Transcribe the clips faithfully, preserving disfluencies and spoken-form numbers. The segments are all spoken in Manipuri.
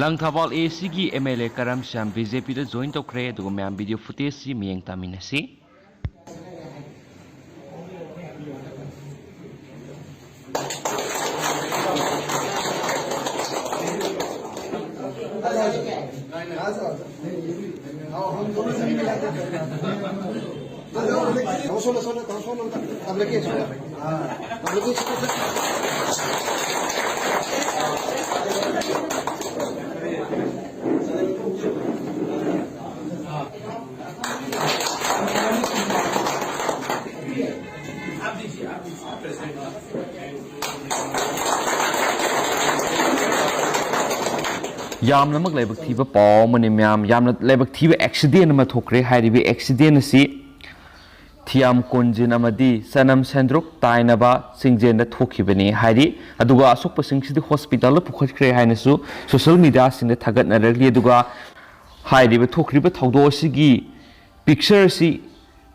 ꯂꯪꯊꯕꯥꯜ ꯑꯦ ꯁꯤꯒꯤ ꯑꯦꯝ ꯑꯦꯜ ꯑꯦ ꯀꯔꯝ ꯁ꯭ꯌꯥꯝ ꯕꯤ ꯖꯦ ꯄꯤꯗ ꯖꯣꯏꯟ ꯇꯧꯈ꯭ꯔꯦ꯫ ꯑꯗꯨꯒ ꯃꯌꯥꯝ ꯚꯤꯗꯤꯑꯣ ꯐꯨꯇꯦꯖꯁꯤ ꯃꯤꯠꯌꯦꯡ ꯇꯥꯃꯤꯟꯅꯁꯤ꯫ ꯌꯥꯝꯅꯃꯛ ꯂꯥꯏꯕꯛ ꯊꯤꯕ ꯄꯥꯎ ꯑꯃꯅꯤ ꯃꯌꯥꯝ, ꯌꯥꯝꯅ ꯂꯥꯏꯕꯛ ꯊꯤꯕ ꯑꯦꯛꯁꯤꯗꯦꯟ ꯑꯃ ꯊꯣꯛꯈ꯭ꯔꯦ꯫ ꯍꯥꯏꯔꯤꯕ ꯑꯦꯛꯁꯤꯗꯦꯟ ꯑꯁꯤ ꯊꯤꯌꯥꯝ ꯀꯣꯟꯖꯤꯟ ꯑꯃꯗꯤ ꯆꯅꯝ ꯁꯦꯟꯗ꯭ꯔꯣꯛ ꯇꯥꯏꯅꯕ ꯆꯤꯡꯖꯦꯟꯗ ꯊꯣꯛꯈꯤꯕꯅꯤ ꯍꯥꯏꯔꯤ꯫ ꯑꯗꯨꯒ ꯑꯁꯣꯛꯄꯁꯤꯡꯁꯤꯗꯤ ꯍꯣꯁꯄꯤꯇꯥꯜꯗ ꯄꯨꯈꯠꯈ꯭ꯔꯦ ꯍꯥꯏꯅꯁꯨ ꯁꯣꯁꯤꯌꯦꯜ ꯃꯤꯗꯤꯌꯥꯁꯤꯡꯗ ꯊꯥꯒꯠꯅꯔꯛꯂꯤ꯫ ꯑꯗꯨꯒ ꯍꯥꯏꯔꯤꯕ ꯊꯣꯛꯈ꯭ꯔꯤꯕ ꯊꯧꯗꯣꯛ ꯑꯁꯤꯒꯤ ꯄꯤꯛꯆꯔ ꯑꯁꯤ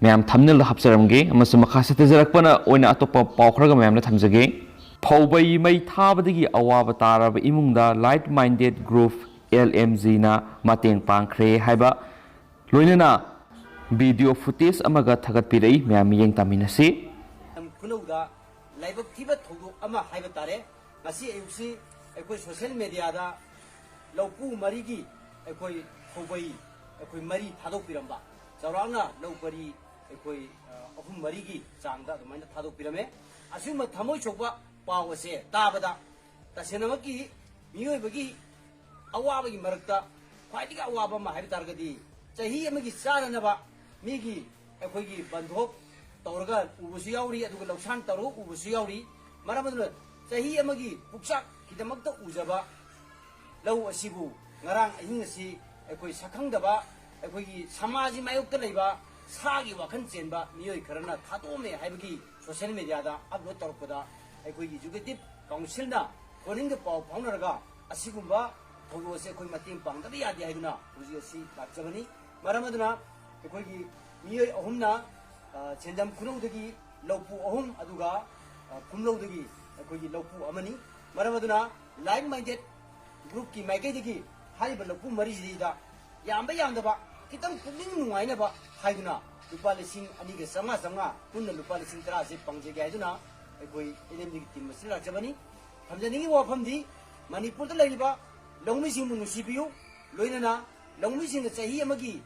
ꯃꯌꯥꯝ ꯊꯝꯅꯦꯜꯗ ꯍꯥꯞꯆꯔꯝꯒꯦ, ꯑꯃꯁꯨꯡ ꯃꯈꯥ ꯆꯠꯊꯖꯔꯛꯄꯅ ꯑꯣꯏꯅ ꯑꯇꯣꯞꯄ ꯄꯥꯎ ꯈꯔꯒ ꯃꯌꯥꯝꯗ ꯊꯝꯖꯒꯦ꯫ ꯐꯧꯕꯩ ꯃꯩ ꯊꯥꯕꯗꯒꯤ ꯑꯋꯥꯕ ꯇꯥꯔꯕ ꯏꯃꯨꯡꯗ Like Minded Group, L M G ꯅ ꯃꯇꯦꯡ ꯄꯥꯡꯈ꯭ꯔꯦ ꯍꯥꯏꯕ ꯂꯣꯏꯅꯅ ꯚꯤꯗꯤꯑꯣ ꯐꯨꯇꯦꯖ ꯑꯃꯒ ꯊꯥꯒꯠꯄꯤꯔꯛꯏ꯫ ꯃꯌꯥꯝ ꯃꯤꯠꯌꯦꯡ ꯇꯥꯃꯤꯟꯅꯁꯤ꯫ ꯈꯨꯅꯧꯗ ꯂꯥꯏꯕꯛ ꯊꯤꯕ ꯊꯧꯗꯣꯛ ꯑꯃ ꯍꯥꯏꯕ ꯇꯥꯔꯦ꯫ ꯉꯁꯤ ꯑꯌꯨꯛꯁꯤ ꯑꯩꯈꯣꯏ ꯁꯣꯁꯤꯌꯦꯜ ꯃꯦꯗꯤꯌꯥꯗ ꯂꯧꯄꯨ ꯃꯔꯤꯒꯤ ꯑꯩꯈꯣꯏ ꯈꯧꯕꯩ ꯑꯩꯈꯣꯏ ꯃꯔꯤ ꯊꯥꯗꯣꯛꯄꯤꯔꯝꯕ, ꯆꯥꯎꯔꯥꯛꯅ ꯂꯧ ꯄꯔꯤ ꯑꯩꯈꯣꯏ, ꯑ, ꯑꯍꯨꯝ ꯃꯔꯤꯒꯤ ꯆꯥꯡꯗ ꯑꯗꯨꯃꯥꯏꯅ ꯊꯥꯗꯣꯛꯄꯤꯔꯝꯃꯦ꯫ ꯑꯁꯤꯒꯨꯝꯕ ꯊꯃꯣꯏ ꯁꯣꯛꯄ ꯄꯥꯎ ꯑꯁꯦ ꯇꯥꯕꯗ ꯇꯁꯦꯡꯅꯃꯛꯀꯤ ꯃꯤꯑꯣꯏꯕꯒꯤ ꯑꯋꯥꯕꯒꯤ ꯃꯔꯛꯇ ꯈ꯭ꯋꯥꯏꯗꯒꯤ ꯑꯋꯥꯕ ꯑꯃ ꯍꯥꯏꯕ ꯇꯥꯔꯒꯗꯤ ꯆꯍꯤ ꯑꯃꯒꯤ ꯆꯥꯅꯅꯕ ꯃꯤꯒꯤ ꯑꯩꯈꯣꯏꯒꯤ ꯕꯟꯙꯣꯛ ꯇꯧꯔꯒ ꯎꯕꯁꯨ ꯌꯥꯎꯔꯤ, ꯑꯗꯨꯒ ꯂꯧꯁꯥꯟ ꯇꯧꯔꯒ ꯎꯕꯁꯨ ꯌꯥꯎꯔꯤ꯫ ꯃꯔꯝ ꯑꯗꯨꯅ ꯆꯍꯤ ꯑꯃꯒꯤ ꯄꯨꯛꯆꯥꯛꯀꯤꯗꯃꯛꯇ ꯎꯖꯕ ꯂꯧ ꯑꯁꯤꯕꯨ ꯉꯔꯥꯡ ꯑꯍꯤꯡ ꯑꯁꯤ ꯑꯩꯈꯣꯏ ꯁꯛꯈꯪꯗꯕ, ꯑꯩꯈꯣꯏꯒꯤ ꯁꯃꯥꯖꯒꯤ ꯃꯥꯌꯣꯛꯇ ꯂꯩꯕ ꯁꯥꯒꯤ ꯋꯥꯈꯜ ꯆꯦꯟꯕ ꯃꯤꯑꯣꯏ ꯈꯔꯅ ꯊꯥꯗꯣꯛꯑꯝꯃꯦ ꯍꯥꯏꯕꯒꯤ ꯁꯣꯁꯤꯌꯦꯜ ꯃꯦꯗꯤꯌꯥꯗ ꯑꯞꯂꯣꯗ ꯇꯧꯔꯛꯄꯗ ꯑꯩꯈꯣꯏꯒꯤ ꯑꯦꯛꯖꯤꯀ꯭ꯌꯨꯇꯤꯚ ꯀꯥꯎꯟꯁꯤꯜꯅ ꯈꯨꯅꯤꯡꯗ ꯄꯥꯎ ꯐꯥꯎꯅꯔꯒ ꯑꯁꯤꯒꯨꯝꯕ ꯊꯧꯗꯣꯛ ꯑꯁꯤ ꯑꯩꯈꯣꯏ ꯃꯇꯦꯡ ꯄꯥꯡꯗꯕ ꯌꯥꯗꯦ ꯍꯥꯏꯗꯨꯅ ꯍꯧꯖꯤꯛ ꯑꯁꯤ ꯂꯥꯛꯆꯕꯅꯤ꯫ ꯃꯔꯝ ꯑꯗꯨꯅ ꯑꯩꯈꯣꯏꯒꯤ ꯃꯤꯑꯣꯏ ꯑꯍꯨꯝꯅ, ꯑ, ꯁꯦꯟꯖꯝ ꯈꯨꯅꯧꯗꯒꯤ ꯂꯧꯄꯨ ꯑꯍꯨꯝ, ꯑꯗꯨꯒ, ꯑ, ꯐꯨꯝꯂꯧꯗꯒꯤ ꯑꯩꯈꯣꯏꯒꯤ ꯂꯧꯄꯨ ꯑꯃꯅꯤ꯫ ꯃꯔꯝ ꯑꯗꯨꯅ Like Minded ꯒ꯭ꯔꯨꯞꯀꯤ ꯃꯥꯏꯀꯩꯗꯒꯤ ꯍꯥꯏꯔꯤꯕ ꯂꯧꯄꯨ ꯃꯔꯤꯁꯤꯗꯩꯗ ꯌꯥꯝꯕ ꯌꯥꯝꯗꯕ ꯈꯤꯇꯪ ꯄꯨꯛꯅꯤꯡ ꯅꯨꯡꯉꯥꯏꯅꯕ ꯍꯥꯏꯗꯨꯅ ꯂꯨꯄꯥ ꯂꯤꯁꯤꯡ ꯑꯅꯤꯒ ꯆꯥꯝꯃꯉꯥ ꯆꯥꯝꯃꯉꯥ ꯄꯨꯟꯅ ꯂꯨꯄꯥ ꯂꯤꯁꯤꯡ ꯇꯔꯥꯁꯦ ꯄꯥꯡꯖꯒꯦ ꯍꯥꯏꯗꯨꯅ ꯑꯩꯈꯣꯏ ꯑꯦꯜ ꯑꯦꯝ ꯗꯤꯒꯤ ꯇꯤꯝ ꯑꯁꯤꯗ ꯂꯥꯛꯆꯕꯅꯤ꯫ ꯊꯝꯖꯅꯤꯡꯉꯤꯕ ꯋꯥꯐꯝꯗꯤ ꯃꯅꯤꯄꯨꯔꯗ ꯂꯩꯔꯤꯕ ꯂꯧꯃꯤꯁꯤꯡꯕꯨ ꯅꯨꯡꯁꯤꯕꯤꯌꯨ, ꯂꯣꯏꯅꯅ ꯂꯧꯃꯤꯁꯤꯡꯅ ꯆꯍꯤ ꯑꯃꯒꯤ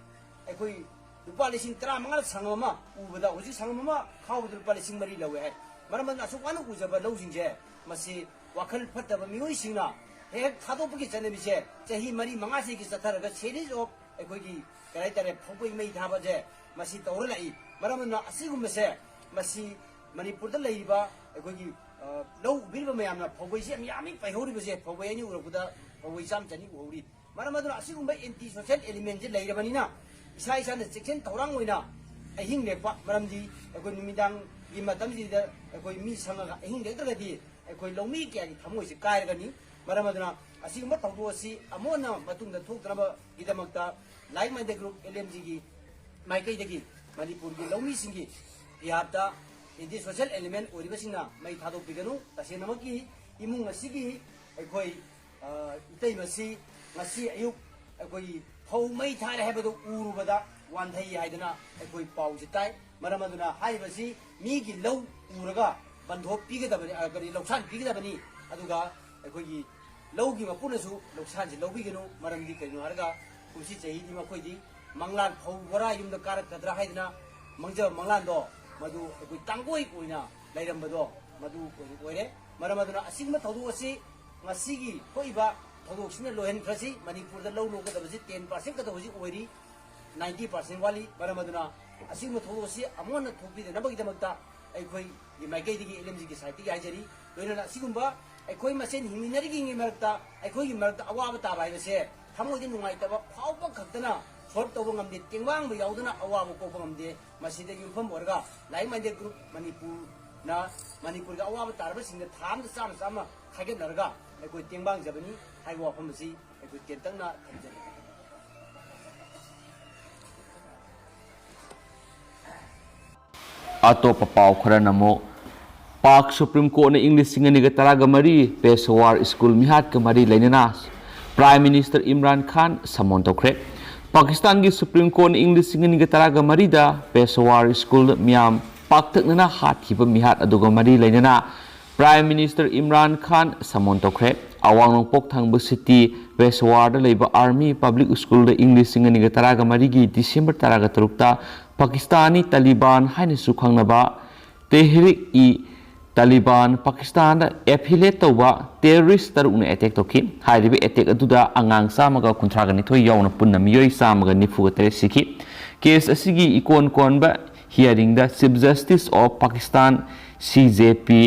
ꯑꯩꯈꯣꯏ ꯂꯨꯄꯥ ꯂꯤꯁꯤꯡ ꯇꯔꯥꯃꯉꯥꯗ ꯁꯪꯉꯝ ꯑꯃ ꯎꯕꯗ ꯍꯧꯖꯤꯛ ꯁꯪꯉꯝ ꯑꯃ ꯈꯥꯎꯕꯗ ꯂꯨꯄꯥ ꯂꯤꯁꯤꯡ ꯃꯔꯤ ꯂꯧꯋꯦ ꯍꯥꯏ꯫ ꯃꯔꯝ ꯑꯗꯨꯅ ꯑꯁꯨꯛ ꯋꯥꯅ ꯎꯖꯕ ꯂꯧꯁꯤꯡꯁꯦ ꯃꯁꯤ ꯋꯥꯈꯜ ꯐꯠꯇꯕ ꯃꯤꯑꯣꯏꯁꯤꯡꯅ ꯍꯦꯛ ꯍꯦꯛ ꯊꯥꯗꯣꯛꯄꯒꯤ ꯆꯠꯅꯕꯤꯁꯦ ꯆꯍꯤ ꯃꯔꯤ ꯃꯉꯥꯁꯤꯒꯤ ꯆꯠꯊꯔꯒ series of ꯑꯩꯈꯣꯏꯒꯤ ꯀꯔꯤ ꯍꯥꯏꯇꯥꯔꯦ ꯐꯧꯕꯩ ꯃꯩ ꯊꯥꯕꯁꯦ ꯃꯁꯤ ꯇꯧꯔ ꯂꯥꯛꯏ꯫ ꯃꯔꯝ ꯑꯗꯨꯅ ꯑꯁꯤꯒꯨꯝꯕꯁꯦ ꯃꯁꯤ ꯃꯅꯤꯄꯨꯔꯗ ꯂꯩꯔꯤꯕ ꯑꯩꯈꯣꯏꯒꯤ ꯑ, ꯂꯧ ꯎꯕꯤꯔꯤꯕ ꯃꯌꯥꯝꯅ ꯐꯧꯕꯩꯁꯤ ꯌꯥꯝ ꯌꯥꯝꯃꯤ ꯄꯩꯍꯧꯔꯤꯕꯁꯦ ꯐꯧꯕꯩ ꯑꯅꯤ ꯎꯔꯛꯄꯗ ꯐꯧꯕꯩ ꯆꯥꯝ ꯆꯅꯤ ꯎꯍꯧꯔꯤ꯫ ꯃꯔꯝ ꯑꯗꯨꯅ ꯑꯁꯤꯒꯨꯝꯕ anti social elementꯁꯦ ꯂꯩꯔꯕꯅꯤꯅ ꯏꯁꯥ ꯏꯁꯥꯅ ꯆꯦꯛꯁꯤꯟ ꯊꯧꯔꯥꯡ ꯑꯣꯏꯅ ꯑꯍꯤꯡ ꯂꯦꯛꯄ, ꯃꯔꯝꯗꯤ ꯑꯩꯈꯣꯏ ꯅꯨꯃꯤꯗꯥꯡꯒꯤ ꯃꯇꯝꯁꯤꯗ ꯑꯩꯈꯣꯏ ꯃꯤ ꯁꯪꯉꯒ ꯑꯍꯤꯡ ꯂꯦꯛꯇ꯭ꯔꯒꯗꯤ ꯑꯩꯈꯣꯏ ꯂꯧꯃꯤ ꯀꯌꯥꯒꯤ ꯊꯃꯣꯏꯁꯦ ꯀꯥꯏꯔꯒꯅꯤ꯫ ꯃꯔꯝ ꯑꯗꯨꯅ ꯑꯁꯤꯒꯨꯝꯕ ꯊꯧꯗꯣꯛ ꯑꯁꯤ ꯑꯃꯨꯛ ꯍꯟꯅ ꯃꯇꯨꯡꯗ ꯊꯣꯛꯇꯅꯕꯒꯤꯗꯃꯛꯇ Like Minded Group L M Gꯒꯤ ꯃꯥꯏꯀꯩꯗꯒꯤ ꯃꯅꯤꯄꯨꯔꯒꯤ ꯂꯧꯃꯤꯁꯤꯡꯒꯤ ꯕꯤꯍꯥꯞꯇ anti social element ꯑꯣꯏꯔꯤꯕꯁꯤꯡꯅ ꯃꯩ ꯊꯥꯗꯣꯛꯄꯤꯒꯅꯨ꯫ ꯇꯁꯦꯡꯅꯃꯛꯀꯤ ꯏꯃꯨꯡ ꯑꯁꯤꯒꯤ ꯑꯩꯈꯣꯏ ꯑ, ꯏꯇꯩꯃꯁꯤ ꯉꯁꯤ ꯑꯌꯨꯛ ꯑꯩꯈꯣꯏꯒꯤ ꯐꯧ ꯃꯩ ꯊꯥꯔꯦ ꯍꯥꯏꯕꯗꯨ ꯎꯔꯨꯕꯗ ꯋꯥꯟꯊꯩ ꯍꯥꯏꯗꯅ ꯑꯩꯈꯣꯏ ꯄꯥꯎꯁꯤ ꯇꯥꯏ꯫ ꯃꯔꯝ ꯑꯗꯨꯅ ꯍꯥꯏꯔꯤꯕꯁꯤ ꯃꯤꯒꯤ ꯂꯧ ꯎꯔꯒ ꯕꯟꯙꯣꯞ ꯄꯤꯒꯗꯕꯅꯤ, ꯑ, ꯀꯔꯤ, ꯂꯧꯁꯥꯟ ꯄꯤꯒꯗꯕꯅꯤ꯫ ꯑꯗꯨꯒ ꯑꯩꯈꯣꯏꯒꯤ ꯂꯧꯒꯤ ꯃꯄꯨꯅꯁꯨ ꯂꯧꯁꯥꯟꯁꯤ ꯂꯧꯕꯤꯒꯅꯨ꯫ ꯃꯔꯝꯗꯤ ꯀꯩꯅꯣ ꯍꯥꯏꯔꯒ ꯀꯨꯝꯁꯤ ꯆꯍꯤꯗꯤ ꯃꯈꯣꯏꯗꯤ ꯃꯪꯂꯥꯟ ꯐꯧ ꯕꯣꯔꯥ ꯌꯨꯝꯗ ꯀꯥꯔꯛꯀꯗ꯭ꯔꯥ ꯍꯥꯏꯗꯅ ꯃꯪꯖꯕ ꯃꯪꯂꯥꯟꯗꯣ ꯃꯗꯨ ꯑꯩꯈꯣꯏ ꯇꯥꯡꯒꯣꯏ ꯑꯣꯏꯅ ꯂꯩꯔꯝꯕꯗꯣ ꯃꯗꯨ ꯑꯣꯏꯅ ꯑꯣꯏꯔꯦ꯫ ꯃꯔꯝ ꯑꯗꯨꯅ ꯑꯁꯤꯒꯨꯝꯕ ꯊꯧꯗꯣꯛ ꯑꯁꯤ ꯉꯁꯤꯒꯤ ꯊꯣꯛꯏꯕ ꯊꯧꯗꯣꯛꯁꯤꯅ ꯂꯣꯏꯍꯟꯈ꯭ꯔꯁꯤ꯫ ꯃꯅꯤꯄꯨꯔꯗ ꯂꯧ ꯂꯣꯛꯀꯗꯕꯁꯤ ten percent ꯈꯛꯇ ꯍꯧꯖꯤꯛ ꯑꯣꯏꯔꯤ, ninety percent ꯋꯥꯠꯂꯤ꯫ ꯃꯔꯝ ꯑꯗꯨꯅ ꯑꯁꯤꯒꯨꯝꯕ ꯊꯧꯗꯣꯛ ꯑꯁꯤ ꯑꯃꯨꯛ ꯍꯟꯅ ꯊꯣꯛꯄꯤꯗꯅꯕꯒꯤꯗꯃꯛꯇ ꯑꯩꯈꯣꯏꯒꯤ ꯃꯥꯏꯀꯩꯗꯒꯤ, L M Gꯒꯤ sideꯇꯒꯤ ꯍꯥꯏꯖꯔꯤ꯫ ꯂꯣꯏꯅꯅ ꯑꯁꯤꯒꯨꯝꯕ ꯑꯩꯈꯣꯏ ꯃꯁꯦꯟ ꯍꯤꯡꯃꯤꯟꯅꯔꯤꯉꯩ ꯃꯔꯛꯇ ꯑꯩꯈꯣꯏꯒꯤ ꯃꯔꯛꯇ ꯑꯋꯥꯕ ꯇꯥꯕ ꯍꯥꯏꯕꯁꯦ ꯊꯃꯣꯏꯗ ꯅꯨꯡꯉꯥꯏꯇꯕ ꯐꯥꯎꯕ ꯈꯛꯇꯅ solve ꯇꯧꯕ ꯉꯝꯗꯦ, ꯇꯦꯡꯕꯥꯡꯕ ꯌꯥꯎꯗꯅ ꯑꯋꯥꯕ ꯀꯣꯛꯄ ꯉꯝꯗꯦ꯫ ꯃꯁꯤꯗ ꯌꯨꯝꯐꯝ ꯑꯣꯏꯔꯒ Like Minded Group ꯃꯅꯤꯄꯨꯔꯅ ꯃꯅꯤꯄꯨꯔꯒꯤ ꯑꯋꯥꯕ ꯇꯥꯔꯕꯁꯤꯡꯗ ꯊꯥ ꯑꯃꯗ ꯆꯥꯝꯃ ꯆꯥꯝꯃ ꯈꯥꯏꯒꯠꯅꯔꯒ ꯑꯩꯈꯣꯏ ꯇꯦꯡꯕꯥꯡꯖꯕꯅꯤ ꯍꯥꯏꯕ ꯋꯥꯐꯝ ꯑꯁꯤ ꯑꯩꯈꯣꯏ ꯇꯦꯟꯇꯛꯅ ꯊꯝꯖꯔꯤ꯫ ꯑꯇꯣꯞꯄ ꯄꯥꯎ ꯈꯔꯅ ꯑꯃꯨꯛ ꯄꯥꯛ ꯁꯨꯄ꯭ꯔꯤꯝ ꯀꯣꯔꯠꯅ ꯏꯪ ꯂꯤꯁꯤꯡ ꯑꯅꯤꯒ ꯇꯔꯥꯒ ꯃꯔꯤ ꯄꯦꯁꯋꯥꯔ ꯁ꯭ꯀꯨꯜ ꯃꯤꯍꯥꯠꯀ ꯃꯔꯤ ꯂꯩꯅꯅ ꯄ꯭ꯔꯥꯏꯝ ꯃꯤꯅꯤꯁꯇꯔ ꯏꯝꯔꯥꯟ ꯈꯥꯟ ꯁꯃꯣꯟ ꯇꯧꯈ꯭ꯔꯦ꯫ ꯄꯥꯀꯤꯁꯇꯥꯟꯒꯤ ꯁꯨꯄ꯭ꯔꯤꯝ ꯀꯣꯔꯠꯅ ꯏꯪ ꯂꯤꯁꯤꯡ ꯑꯅꯤꯒ ꯇꯔꯥꯒ ꯃꯔꯤꯗ ꯄꯦꯁꯋꯥꯔ ꯁ꯭ꯀꯨꯜꯗ ꯃꯤꯌꯥꯝ ꯄꯥꯛꯇꯛꯅꯅ ꯍꯥꯠꯈꯤꯕ ꯃꯤꯍꯥꯠ ꯑꯗꯨꯒ ꯃꯔꯤ ꯂꯩꯅꯅ ꯄ꯭ꯔꯥꯏꯝ ꯃꯤꯅꯤꯁꯇꯔ ꯏꯝꯔꯥꯟ ꯈꯥꯟ ꯁꯃꯣꯟ ꯇꯧꯈ꯭ꯔꯦ꯫ ꯑꯋꯥꯡ ꯅꯣꯡꯄꯣꯛ ꯊꯪꯕ ꯁꯤꯇꯤ ꯄꯦꯁꯋꯥꯔꯗ ꯂꯩꯕ ꯑꯥꯔꯃꯤ ꯄꯕ꯭ꯂꯤꯛ ꯁ꯭ꯀꯨꯜꯗ ꯏꯪ ꯂꯤꯁꯤꯡ ꯑꯅꯤꯒ ꯇꯔꯥꯒ ꯃꯔꯤꯒꯤ ꯗꯤꯁꯦꯝꯕꯔ ꯇꯔꯥꯒ ꯇꯔꯨꯛꯇ ꯄꯥꯀꯤꯁꯇꯥꯅꯤ ꯇꯥꯂꯤꯕꯥꯟ ꯍꯥꯏꯅꯁꯨ ꯈꯪꯅꯕ ꯇꯦꯍ꯭ꯔꯤꯛ ꯏ ꯇꯥꯂꯤꯕꯥꯟ ꯄꯥꯀꯤꯁꯇꯥꯟꯗ ꯑꯦꯐꯤꯂꯦꯠ ꯇꯧꯕ ꯇꯦꯔꯣꯔꯤꯁ ꯇꯔꯨꯛꯅ ꯑꯦꯇꯦꯛ ꯇꯧꯈꯤ꯫ ꯍꯥꯏꯔꯤꯕ ꯑꯦꯇꯦꯛ ꯑꯗꯨꯗ ꯑꯉꯥꯡ ꯆꯥꯝꯃꯒ ꯀꯨꯟꯊ꯭ꯔꯥꯒ ꯅꯤꯊꯣꯏ ꯌꯥꯎꯅ ꯄꯨꯟꯅ ꯃꯤꯑꯣꯏ ꯆꯥꯝꯃꯒ ꯅꯤꯐꯨꯒ ꯇꯔꯦꯠ ꯁꯤꯈꯤ꯫ ꯀꯦꯁ ꯑꯁꯤꯒꯤ ꯏꯀꯣꯟ ꯀꯣꯟꯕ ꯍꯤꯌꯥꯔꯤꯡꯗ ꯆꯤꯐ ꯖꯁꯇꯤꯁ ꯑꯣꯐ ꯄꯥꯀꯤꯁꯇꯥꯟ, ꯁꯤ ꯖꯦ ꯄꯤ,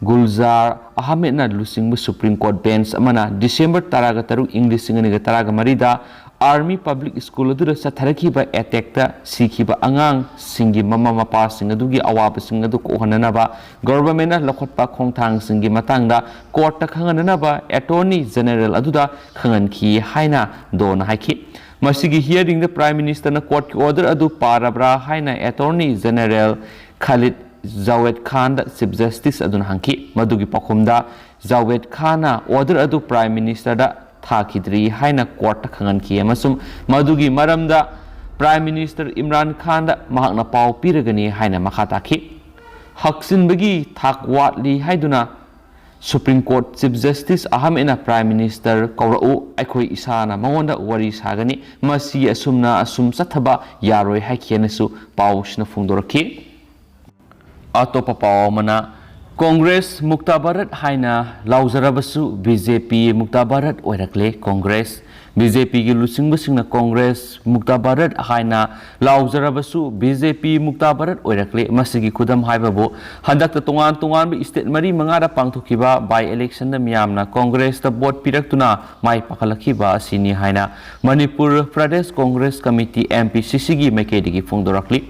ꯒꯨꯜꯖꯥꯔ ꯑꯍꯃꯦꯗꯅ ꯂꯨꯆꯤꯡꯕ ꯁꯨꯄ꯭ꯔꯤꯝ ꯀꯣꯔꯠ ꯕꯦꯟꯆ ꯑꯃꯅ ꯗꯤꯁꯦꯝꯕꯔ ꯇꯔꯥꯒ ꯇꯔꯨꯛ, ꯏꯪ ꯂꯤꯁꯤꯡ ꯑꯅꯤꯒ ꯇꯔꯥꯒ ꯃꯔꯤꯗ ꯑꯥꯔꯃꯤ ꯄꯕ꯭ꯂꯤꯛ ꯁ꯭ꯀꯨꯜ ꯑꯗꯨꯗ ꯆꯠꯊꯔꯛꯈꯤꯕ ꯑꯦꯇꯦꯛꯇ ꯁꯤꯈꯤꯕ ꯑꯉꯥꯡꯁꯤꯡꯒꯤ ꯃꯃꯥ ꯃꯄꯥꯁꯤꯡ ꯑꯗꯨꯒꯤ ꯑꯋꯥꯕꯁꯤꯡ ꯑꯗꯨ ꯀꯣꯛꯍꯟꯅꯅꯕ ꯒꯚꯔꯟꯃꯦꯟꯠꯅ ꯂꯧꯈꯠꯄ ꯈꯣꯡꯊꯥꯡꯁꯤꯡꯒꯤ ꯃꯇꯥꯡꯗ ꯀꯣꯔꯠꯇ ꯈꯪꯍꯟꯅꯅꯕ ꯑꯦꯇꯣꯔꯅꯤ ꯖꯦꯅꯦꯔꯦꯜ ꯑꯗꯨꯗ ꯈꯪꯍꯟꯈꯤ ꯍꯥꯏꯅ ꯗꯣꯅ ꯍꯥꯏꯈꯤ꯫ ꯃꯁꯤꯒꯤ ꯍꯤꯌꯔꯤꯡꯗ ꯄ꯭ꯔꯥꯏꯝ ꯃꯤꯅꯤꯁꯇꯔꯅ ꯀꯣꯔꯠꯀꯤ ꯑꯣꯔꯗꯔ ꯑꯗꯨ ꯄꯥꯔꯕ꯭ꯔꯥ ꯍꯥꯏꯅ ꯑꯦꯇꯣꯔꯅꯤ ꯖꯦꯅꯦꯔꯦꯜ ꯈꯥꯂꯤꯗ ꯖꯥꯋꯦꯗ ꯈꯥꯟꯗ ꯆꯤꯐ ꯖꯁꯇꯤꯁ ꯑꯗꯨꯅ ꯍꯪꯈꯤ꯫ ꯃꯗꯨꯒꯤ ꯄꯥꯎꯈꯨꯝꯗ ꯖꯥꯋꯦꯗ ꯈꯥꯟꯅ ꯑꯣꯔꯗꯔ ꯑꯗꯨ ꯄ꯭ꯔꯥꯏꯝ ꯃꯤꯅꯤꯁꯇꯔꯗ ꯊꯥꯈꯤꯗ꯭ꯔꯤ ꯍꯥꯏꯅ ꯀꯣꯔꯠꯇ ꯈꯪꯍꯟꯈꯤ ꯑꯃꯁꯨꯡ ꯃꯗꯨꯒꯤ ꯃꯔꯝꯗ ꯄ꯭ꯔꯥꯏꯝ ꯃꯤꯅꯤꯁꯇꯔ ꯏꯝꯔꯥꯟ ꯈꯥꯟꯗ ꯃꯍꯥꯛꯅ ꯄꯥꯎ ꯄꯤꯔꯒꯅꯤ ꯍꯥꯏꯅ ꯃꯈꯥ ꯇꯥꯈꯤ꯫ ꯍꯛꯆꯤꯟꯕꯒꯤ ꯊꯥꯛ ꯋꯥꯠꯂꯤ ꯍꯥꯏꯗꯨꯅ ꯁꯨꯄ꯭ꯔꯤꯝ ꯀꯣꯔꯠ ꯆꯤꯐ ꯖꯁꯇꯤꯁ ꯑꯍꯃꯦꯗꯅ ꯄ꯭ꯔꯥꯏꯝ ꯃꯤꯅꯤꯁꯇꯔ ꯀꯧꯔꯛꯎ, ꯑꯩꯈꯣꯏ ꯏꯁꯥꯅ ꯃꯉꯣꯟꯗ ꯋꯥꯔꯤ ꯁꯥꯒꯅꯤ, ꯃꯁꯤ ꯑꯁꯨꯝꯅ ꯑꯁꯨꯝ ꯆꯠꯊꯕ ꯌꯥꯔꯣꯏ ꯍꯥꯏꯈꯤ ꯍꯥꯏꯅꯁꯨ ꯄꯥꯎꯁꯤꯅ ꯐꯣꯡꯗꯣꯔꯛꯈꯤ꯫ ꯑꯇꯣꯞꯄ ꯄꯥꯎ ꯑꯃꯅ, ꯀꯣꯡꯒ꯭ꯔꯦꯁ ꯃꯨꯛꯇ ꯚꯥꯔꯠ ꯍꯥꯏꯅ ꯂꯥꯎꯖꯔꯕꯁꯨ ꯕꯤ ꯖꯦ ꯄꯤ ꯃꯨꯛꯇ ꯚꯥꯔꯠ ꯑꯣꯏꯔꯛꯂꯦ꯫ ꯀꯣꯡꯒ꯭ꯔꯦꯁ, ꯕꯤ ꯖꯦ ꯄꯤꯒꯤ ꯂꯨꯆꯤꯡꯕꯁꯤꯡꯅ ꯀꯣꯡꯒ꯭ꯔꯦꯁ ꯃꯨꯛꯇ ꯚꯥꯔꯠ ꯍꯥꯏꯅ ꯂꯥꯎꯖꯔꯕꯁꯨ ꯕꯤ ꯖꯦ ꯄꯤ ꯃꯨꯛꯇ ꯚꯥꯔꯠ ꯑꯣꯏꯔꯛꯂꯦ꯫ ꯃꯁꯤꯒꯤ ꯈꯨꯗꯝ ꯍꯥꯏꯕꯕꯨ ꯍꯟꯗꯛꯇ ꯇꯣꯉꯥꯟ ꯇꯣꯉꯥꯟꯕ ꯁ꯭ꯇꯦꯠ ꯃꯔꯤ ꯃꯉꯥꯗ ꯄꯥꯡꯊꯣꯛꯈꯤꯕ ꯕꯥꯏ ꯏꯂꯦꯛꯁꯟꯗ ꯃꯤꯌꯥꯝꯅ ꯀꯣꯡꯒ꯭ꯔꯦꯁꯇ ꯚꯣꯠ ꯄꯤꯔꯛꯇꯨꯅ ꯃꯥꯏ ꯄꯥꯛꯍꯜꯂꯛꯈꯤꯕ ꯑꯁꯤꯅꯤ ꯍꯥꯏꯅ Manipur Pradesh Congress committee, M P ꯁꯤ ꯁꯤꯒꯤ ꯃꯥꯏꯀꯩꯗꯒꯤ ꯐꯣꯡꯗꯣꯔꯛꯂꯤ꯫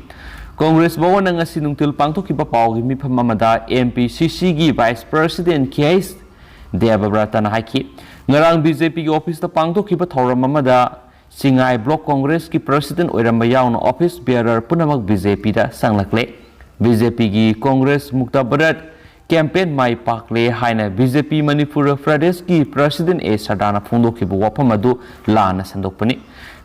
ꯀꯣꯡꯒ꯭ꯔꯦꯁ ꯚꯋꯟꯗ ꯉꯁꯤ ꯅꯨꯡꯊꯤꯜ ꯄꯥꯡꯊꯣꯛꯈꯤꯕ ꯄꯥꯎꯒꯤ ꯃꯤꯐꯝ ꯑꯃꯗ ꯑꯦꯝ ꯄꯤ ꯁꯤ ꯁꯤꯒꯤ ꯚꯥꯏꯁ ꯄ꯭ꯔꯁꯤꯗꯦꯟꯠ ꯀꯦ ꯑꯩꯆ ꯗꯦꯕꯕ꯭ꯔꯇꯅ ꯍꯥꯏꯈꯤ, ꯉꯔꯥꯡ ꯕꯤ ꯖꯦ ꯄꯤꯒꯤ ꯑꯣꯐꯤꯁꯇ ꯄꯥꯡꯊꯣꯛꯈꯤꯕ ꯊꯧꯔꯝ ꯑꯃꯗ ꯆꯤꯡꯉꯥꯏ ꯕ꯭ꯂꯣꯛ ꯀꯣꯡꯒ꯭ꯔꯦꯁꯀꯤ ꯄ꯭ꯔꯁꯤꯗꯦꯟꯠ ꯑꯣꯏꯔꯝꯕ ꯌꯥꯎꯅ ꯑꯣꯐꯤꯁ ꯕꯤꯌꯔꯔ ꯄꯨꯝꯅꯃꯛ ꯕꯤ ꯖꯦ ꯄꯤꯗ ꯆꯪꯂꯛꯂꯦ꯫ ꯕꯤ ꯖꯦ ꯄꯤꯒꯤ ꯀꯣꯡꯒ꯭ꯔꯦꯁ ꯃꯨꯛꯇ ꯚꯥꯔꯠ ꯀꯦꯝꯄꯦꯟ ꯃꯥꯏ ꯄꯥꯛꯂꯦ ꯍꯥꯏꯅ ꯕꯤ ꯖꯦ ꯄꯤ ꯃꯅꯤꯄꯨꯔ ꯄ꯭ꯔꯗꯦꯁꯀꯤ ꯄ꯭ꯔꯁꯤꯗꯦꯟ ꯑꯦ ꯁꯔꯗꯥꯅ ꯐꯣꯡꯗꯣꯛꯈꯤꯕ ꯋꯥꯐꯝ ꯑꯗꯨ ꯂꯥꯟꯅ ꯁꯟꯗꯣꯛꯄꯅꯤ꯫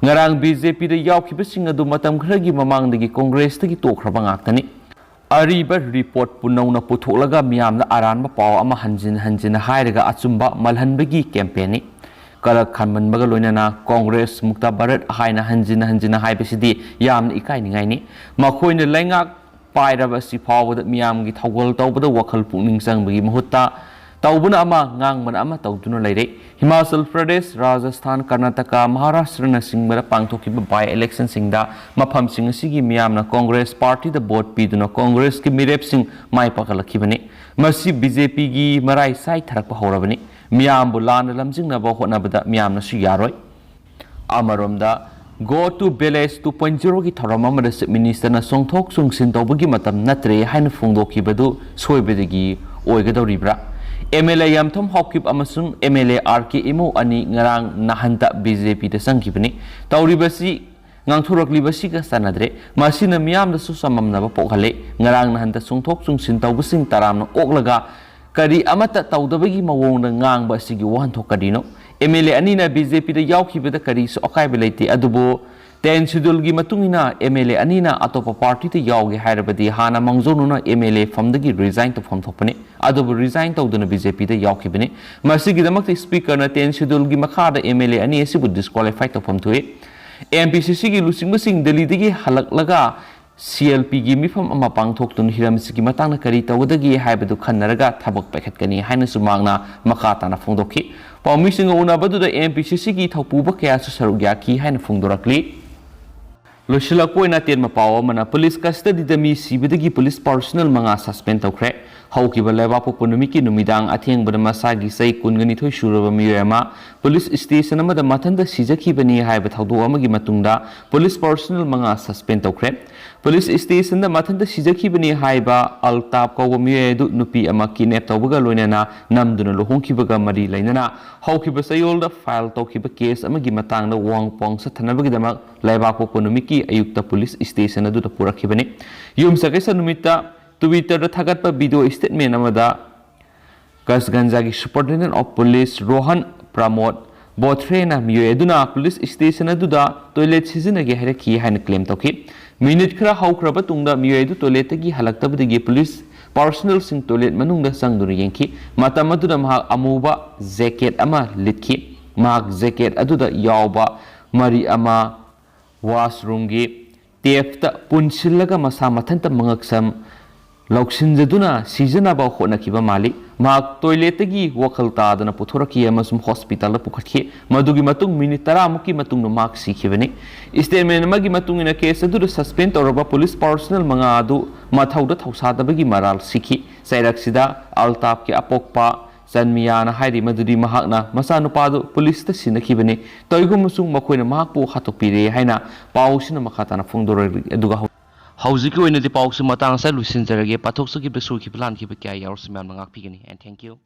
ꯉꯔꯥꯡ ꯕꯤ ꯖꯦ ꯄꯤꯗ ꯌꯥꯎꯈꯤꯕꯁꯤꯡ ꯑꯗꯨ ꯃꯇꯝ ꯈꯔꯒꯤ ꯃꯃꯥꯡꯗꯒꯤ ꯀꯣꯡꯒ꯭ꯔꯦꯁꯇꯒꯤ ꯇꯣꯛꯈ꯭ꯔꯕ ꯉꯥꯛꯇꯅꯤ꯫ ꯑꯔꯤꯕ ꯔꯤꯄꯣꯔꯠꯄꯨ ꯅꯧꯅ ꯄꯨꯊꯣꯛꯂꯒ ꯃꯤꯌꯥꯝꯗ ꯑꯔꯥꯟꯕ ꯄꯥꯎ ꯑꯃ ꯍꯟꯖꯤꯟ ꯍꯟꯖꯤꯟꯅ ꯍꯥꯏꯔꯒ ꯑꯆꯨꯝꯕ ꯃꯜꯍꯟꯕꯒꯤ ꯀꯦꯝꯄꯦꯟꯅꯤ꯫ ꯀꯂꯛ ꯈꯟꯃꯟꯕꯒ ꯂꯣꯏꯅꯅ ꯀꯣꯡꯒ꯭ꯔꯦꯁ ꯃꯨꯛꯇ ꯚꯥꯔꯠ ꯍꯥꯏꯅ ꯍꯟꯖꯤꯟ ꯍꯟꯖꯤꯟꯅ ꯍꯥꯏꯕꯁꯤꯗꯤ ꯌꯥꯝꯅ ꯏꯀꯥꯏꯅꯤꯡꯉꯥꯏꯅꯤ꯫ ꯃꯈꯣꯏꯅ ꯂꯩꯉꯥꯛ ꯄꯥꯏꯔꯕ ꯑꯁꯤ ꯐꯥꯎꯕꯗ ꯃꯤꯌꯥꯝꯒꯤ ꯊꯧꯒꯜ ꯇꯧꯕꯗ ꯋꯥꯈꯜ ꯄꯨꯛꯅꯤꯡ ꯆꯪꯕꯒꯤ ꯃꯍꯨꯠꯇ ꯇꯧꯕꯅ ꯑꯃ, ꯉꯥꯡꯕꯅ ꯑꯃ ꯇꯧꯗꯨꯅ ꯂꯩꯔꯦ꯫ ꯍꯤꯃꯥꯆꯜ ꯄ꯭ꯔꯗꯦꯁ, ꯔꯥꯖꯁꯊꯥꯟ, ꯀꯔꯅꯥꯇꯀꯥ, ꯃꯍꯥꯔꯥꯁꯇ꯭ꯔꯅꯆꯤꯡꯕꯗ ꯄꯥꯡꯊꯣꯛꯈꯤꯕ by electionꯁꯤꯡꯗ ꯃꯐꯝꯁꯤꯡ ꯑꯁꯤꯒꯤ ꯃꯤꯌꯥꯝꯅ ꯀꯣꯡꯒ꯭ꯔꯦꯁ ꯄꯥꯔꯇꯤꯗ ꯚꯣꯠ ꯄꯤꯗꯨꯅ ꯀꯣꯡꯒ꯭ꯔꯦꯁꯀꯤ ꯃꯤꯔꯦꯞꯁꯤꯡ ꯃꯥꯏ ꯄꯥꯛꯍꯜꯂꯛꯈꯤꯕꯅꯤ꯫ ꯃꯁꯤ ꯕꯤ ꯖꯦ ꯄꯤꯒꯤ ꯃꯔꯥꯏ ꯆꯥꯏꯊꯔꯛꯄ ꯍꯧꯔꯕꯅꯤ꯫ ꯃꯤꯌꯥꯝꯕꯨ ꯂꯥꯟꯅ ꯂꯝꯖꯤꯡꯅꯕ ꯍꯣꯠꯅꯕꯗ ꯃꯤꯌꯥꯝꯅꯁꯨ ꯌꯥꯔꯣꯏ꯫ ꯑꯃꯔꯣꯝꯗ, Go to Village two point zeroꯒꯤ ꯊꯧꯔꯝ ꯑꯃꯗ Chief Ministerꯅ ꯆꯣꯡꯊꯣꯛ ꯆꯣꯡꯁꯤꯟ ꯇꯧꯕꯒꯤ ꯃꯇꯝ ꯅꯠꯇ꯭ꯔꯦ ꯍꯥꯏꯅ ꯐꯣꯡꯗꯣꯛꯈꯤꯕꯗꯨ ꯁꯣꯏꯕꯗꯒꯤ ꯑꯣꯏꯒꯗꯧꯔꯤꯕ꯭ꯔꯥ? ꯑꯦꯝ ꯑꯦꯜ ꯑꯦ ꯌꯥꯝꯊꯣꯡ ꯍꯥꯎꯀꯤꯞ ꯑꯃꯁꯨꯡ ꯑꯦꯝ ꯑꯦꯜ ꯑꯦ ꯑꯥꯔ ꯀꯦ ꯏꯃꯣ ꯑꯅꯤ ꯉꯔꯥꯡ ꯅꯍꯟꯇ ꯕꯤ ꯖꯦ ꯄꯤꯗ ꯆꯪꯈꯤꯕꯅꯤ꯫ ꯇꯧꯔꯤꯕꯁꯤ, ꯉꯥꯡꯊꯣꯔꯛꯂꯤꯕꯁꯤꯒ ꯆꯥꯟꯅꯗ꯭ꯔꯦ꯫ ꯃꯁꯤꯅ ꯃꯤꯌꯥꯝꯗꯁꯨ ꯆꯃꯝꯅꯕ ꯄꯣꯛꯍꯜꯂꯦ꯫ ꯉꯔꯥꯡ ꯅꯍꯟꯇ ꯆꯣꯡꯊꯣꯛ ꯆꯣꯡꯁꯤꯟ ꯇꯧꯕꯁꯤꯡ ꯇꯔꯥꯝꯅ ꯑꯣꯛꯂꯒ ꯀꯔꯤ ꯑꯃꯠꯇ ꯇꯧꯗꯕꯒꯤ ꯃꯑꯣꯡꯗ ꯉꯥꯡꯕ ꯑꯁꯤꯒꯤ ꯋꯥꯍꯟꯊꯣꯛ ꯀꯔꯤꯅꯣ? ꯑꯦꯝ ꯑꯦꯜ ꯑꯦ ꯑꯅꯤꯅ ꯕꯤ ꯖꯦ ꯄꯤꯗ ꯌꯥꯎꯈꯤꯕꯗ ꯀꯔꯤꯁꯨ ꯑꯀꯥꯏꯕ ꯂꯩꯇꯦ, ꯑꯗꯨꯕꯨ tenth scheduleꯒꯤ ꯃꯇꯨꯡ ꯏꯟꯅ ꯑꯦꯝ ꯑꯦꯜ ꯑꯦ ꯑꯅꯤꯅ ꯑꯇꯣꯞꯄ ꯄꯥꯔꯇꯤꯗ ꯌꯥꯎꯒꯦ ꯍꯥꯏꯔꯕꯗꯤ ꯍꯥꯟꯅ ꯃꯥꯡꯖꯧꯅꯅ ꯑꯦꯝ ꯑꯦꯜ ꯑꯦ ꯐꯝꯗꯒꯤ resign ꯇꯧꯐꯝ ꯊꯣꯛꯄꯅꯤ꯫ ꯑꯗꯨꯕꯨ resign ꯇꯧꯗꯨꯅ ꯕꯤ ꯖꯦ ꯄꯤꯗ ꯌꯥꯎꯈꯤꯕꯅꯤ꯫ ꯃꯁꯤꯒꯤꯗꯃꯛꯇ Speakerꯅ tenth scheduleꯒꯤ ꯃꯈꯥꯗ ꯑꯦꯝ ꯑꯦꯜ ꯑꯦ ꯑꯅꯤ ꯑꯁꯤꯕꯨ disqualify ꯇꯧꯐꯝ ꯊꯣꯛꯏ꯫ ꯑꯦꯝ ꯄꯤ ꯁꯤ ꯁꯤꯒꯤ ꯂꯨꯆꯤꯡꯕꯁꯤꯡ ꯗꯦꯜꯂꯤꯗꯒꯤ ꯍꯜꯂꯛꯂꯒ ꯁꯤ ꯑꯦꯜ ꯄꯤꯒꯤ ꯃꯤꯐꯝ ꯑꯃ ꯄꯥꯡꯊꯣꯛꯇꯨꯅ ꯍꯤꯔꯝꯁꯤꯒꯤ ꯃꯇꯥꯡꯗ ꯀꯔꯤ ꯇꯧꯒꯗꯒꯦ ꯍꯥꯏꯕꯗꯨ ꯈꯟꯅꯔꯒ ꯊꯕꯛ ꯄꯥꯏꯈꯠꯀꯅꯤ ꯍꯥꯏꯅꯁꯨ ꯃꯍꯥꯛꯅ ꯃꯈꯥ ꯇꯥꯅ ꯐꯣꯡꯗꯣꯛꯈꯤ꯫ ꯄꯥꯎꯃꯤꯁꯤꯡꯒ ꯎꯅꯕꯗꯨꯗ ꯑꯦꯝ ꯄꯤ ꯁꯤ ꯁꯤꯒꯤ ꯊꯧꯄꯨꯕ ꯀꯌꯥꯁꯨ ꯁꯔꯨꯛ ꯌꯥꯈꯤ ꯍꯥꯏꯅ ꯐꯣꯡꯗꯣꯔꯛꯂꯤ꯫ ꯂꯣꯏꯁꯤꯜꯂꯛꯄ ꯑꯣꯏꯅ ꯑꯇꯦꯟꯕ ꯄꯥꯎ ꯑꯃꯅ, ꯄꯨꯂꯤꯁ ꯀꯁꯇꯗꯤꯗ ꯃꯤ ꯁꯤꯕꯗꯒꯤ ꯄꯨꯂꯤꯁ ꯄꯥꯔꯁꯣꯅꯦꯜ ꯃꯉꯥ suspend ꯇꯧꯈ꯭ꯔꯦ꯫ ꯍꯧꯈꯤꯕ ꯂꯩꯕꯥꯛꯄꯣꯛꯄ ꯅꯨꯃꯤꯠꯀꯤ ꯅꯨꯃꯤꯗꯥꯡ ꯑꯊꯦꯡꯕꯗ ꯃꯁꯥꯒꯤ ꯆꯍꯤ ꯀꯨꯟꯒ ꯅꯤꯊꯣꯏ ꯁꯨꯔꯕ ꯃꯤꯑꯣꯏ ꯑꯃ ꯄꯨꯂꯤꯁ ꯁ꯭ꯇꯦꯁꯟ ꯑꯃꯗ ꯃꯊꯟꯇ ꯁꯤꯖꯈꯤꯕꯅꯤ ꯍꯥꯏꯕ ꯊꯧꯗꯣꯛ ꯑꯃꯒꯤ ꯃꯇꯨꯡꯗ ꯄꯨꯂꯤꯁ ꯄꯥꯔꯁꯣꯅꯦꯜ ꯃꯉꯥ ꯁꯁꯄꯦꯟ ꯇꯧꯈ꯭ꯔꯦ꯫ ꯄꯨꯂꯤꯁ ꯁ꯭ꯇꯦꯁꯟꯗ ꯃꯊꯟꯇ ꯁꯤꯖꯈꯤꯕꯅꯤ ꯍꯥꯏꯕ ꯑꯜꯇꯥꯞ ꯀꯧꯕ ꯃꯤꯑꯣꯏ ꯑꯗꯨ ꯅꯨꯄꯤ ꯑꯃ ꯀꯤꯗꯅꯦꯞ ꯇꯧꯕꯒ ꯂꯣꯏꯅꯅ ꯅꯝꯗꯨꯅ ꯂꯨꯍꯣꯡꯈꯤꯕꯒ ꯃꯔꯤ ꯂꯩꯅꯅ ꯍꯧꯈꯤꯕ ꯆꯌꯣꯜꯗ ꯐꯥꯏꯜ ꯇꯧꯈꯤꯕ ꯀꯦꯁ ꯑꯃꯒꯤ ꯃꯇꯥꯡꯗ ꯋꯥꯍꯪ ꯄꯥꯎꯍꯪ ꯆꯠꯊꯅꯕꯒꯤꯗꯃꯛ ꯂꯩꯕꯥꯛꯄꯣꯛꯄ ꯅꯨꯃꯤꯠꯀꯤ ꯑꯌꯨꯛꯇ ꯄꯨꯂꯤꯁ ꯁ꯭ꯇꯦꯁꯟ ꯑꯗꯨꯗ ꯄꯨꯔꯛꯈꯤꯕꯅꯤ꯫ ꯌꯨꯝꯁꯀꯩꯁ ꯅꯨꯃꯤꯠꯇ Twitter-ꯗ ꯊꯥꯒꯠꯄ ꯚꯤꯗꯤꯑꯣ ꯁ꯭ꯇꯦꯠꯃꯦꯟ ꯑꯃꯗ ꯀꯁꯒꯟꯖꯒꯤ Superintendent of Police ꯔꯣꯍꯟ ꯄ꯭ꯔꯃꯣꯗ ꯕꯣꯊ꯭ꯔꯦꯅ ꯃꯤꯑꯣꯏ ꯑꯗꯨꯅ ꯄꯨꯂꯤꯁ ꯁ꯭ꯇꯦꯁꯟ ꯑꯗꯨꯗ ꯇꯣꯏꯂꯦꯠ ꯁꯤꯖꯤꯟꯅꯒꯦ ꯍꯥꯏꯔꯛꯈꯤ ꯍꯥꯏꯅ ꯀ꯭ꯂꯦꯝ ꯇꯧꯈꯤ꯫ ꯃꯤꯅꯤꯠ ꯈꯔ ꯍꯧꯈ꯭ꯔꯕ ꯇꯨꯡꯗ ꯃꯤꯑꯣꯏ ꯑꯗꯨ ꯇꯣꯏꯂꯦꯠꯇꯒꯤ ꯍꯜꯂꯛꯇꯕꯗꯒꯤ ꯄꯨꯂꯤꯁ ꯄꯥꯔꯁꯣꯅꯦꯜꯁꯤꯡ ꯇꯣꯏꯂꯦꯠ ꯃꯅꯨꯡꯗ ꯆꯪꯗꯨꯅ ꯌꯦꯡꯈꯤ꯫ ꯃꯇꯝ ꯑꯗꯨꯗ ꯃꯍꯥꯛ ꯑꯃꯨꯕ ꯖꯦꯀꯦꯠ ꯑꯃ ꯂꯤꯠꯈꯤ꯫ ꯃꯍꯥꯛ ꯖꯦꯀꯦꯠ ꯑꯗꯨꯗ ꯌꯥꯎꯕ ꯃꯔꯤ ꯑꯃ ꯋꯥꯁꯔꯨꯝꯒꯤ ꯇꯦꯞꯇ ꯄꯨꯟꯁꯤꯜꯂꯒ ꯃꯁꯥ ꯃꯊꯟꯇ ꯃꯉꯛꯁꯝ ꯂꯧꯁꯤꯟꯖꯗꯨꯅ ꯁꯤꯖꯅꯕ ꯍꯣꯠꯅꯈꯤꯕ ꯃꯥꯜꯂꯤ꯫ ꯃꯍꯥꯛ ꯇꯣꯏꯂꯦꯠꯇꯒꯤ ꯋꯥꯈꯜ ꯇꯥꯗꯅ ꯄꯨꯊꯣꯔꯛꯈꯤ ꯑꯃꯁꯨꯡ ꯍꯣꯁꯄꯤꯇꯥꯜꯗ ꯄꯨꯈꯠꯈꯤ꯫ ꯃꯗꯨꯒꯤ ꯃꯇꯨꯡ ꯃꯤꯅꯤꯠ ꯇꯔꯥꯃꯨꯛꯀꯤ ꯃꯇꯨꯡꯗ ꯃꯍꯥꯛ ꯁꯤꯈꯤꯕꯅꯤ꯫ ꯁ꯭ꯇꯦꯠꯃꯦꯟ ꯑꯃꯒꯤ ꯃꯇꯨꯡ ꯏꯟꯅ ꯀꯦꯁ ꯑꯗꯨꯗ ꯁꯁꯄꯦꯟ ꯇꯧꯔꯕ ꯄꯨꯂꯤꯁ ꯄꯥꯔꯁꯣꯅꯦꯜ ꯃꯉꯥ ꯑꯗꯨ ꯃꯊꯧꯗ ꯊꯧꯁꯥꯗꯕꯒꯤ ꯃꯔꯥꯜ ꯁꯤꯈꯤ꯫ ꯆꯩꯔꯛꯁꯤꯗ ꯑꯜꯇꯥꯞꯀꯤ ꯑꯄꯣꯛꯄ ꯆꯟꯃꯤꯌꯥꯅ ꯍꯥꯏꯔꯤ ꯃꯗꯨꯗꯤ ꯃꯍꯥꯛꯅ ꯃꯆꯥꯅꯨꯄꯥꯗꯨ ꯄꯨꯂꯤꯁꯇ ꯁꯤꯟꯅꯈꯤꯕꯅꯤ꯫ ꯇꯧꯏꯒꯨꯝꯕꯁꯨꯡ ꯃꯈꯣꯏꯅ ꯃꯍꯥꯛꯄꯨ ꯍꯥꯠꯇꯣꯛꯄꯤꯔꯦ ꯍꯥꯏꯅ ꯄꯥꯎꯁꯤꯅ ꯃꯈꯥ ꯇꯥꯅ ꯐꯣꯡꯗꯣꯔꯛꯂꯤ꯫ ꯑꯗꯨꯒ ꯍꯧ-, ꯍꯧꯖꯤꯛꯀꯤ ꯑꯣꯏꯅꯗꯤ ꯄꯥꯎꯁꯤ ꯃꯇꯥꯡ ꯑꯁꯤꯗ ꯂꯣꯏꯁꯤꯟꯖꯔꯒꯦ꯫ ꯄꯥꯊꯣꯛꯆꯈꯤꯕ, ꯁꯣꯏꯈꯤꯕ, ꯂꯥꯟꯈꯤꯕ ꯀꯌꯥ ꯌꯥꯎꯔꯁꯨ ꯃꯌꯥꯝꯅ ꯉꯥꯛꯄꯤꯒꯅꯤ꯫ And thank you.